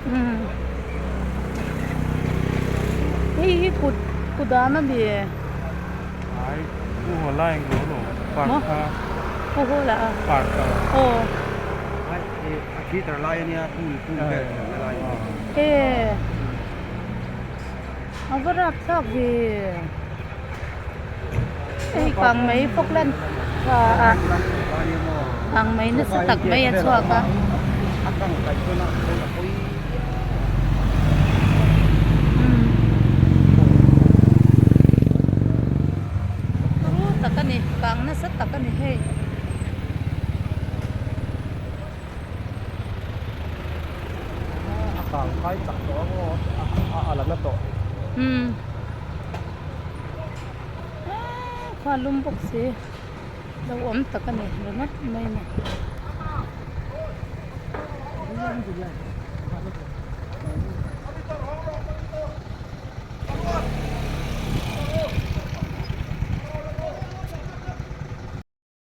Umm hei hi kut kut dan a ni Ai pu haw lai ang lo lo park kha pu haw la a park a aw ai a theater lai ania pool pool vel na lai e a va rap thlak ve hei kang mai falkland ah kang mai nasa tak mai a chhuak a. Turu tak a ni kang nasa tak a ni hei. A kang kai chak tawh ang aw a la na tawh. Umm khuan lum bawk si lo awm tak a ni ringawt mai a ni.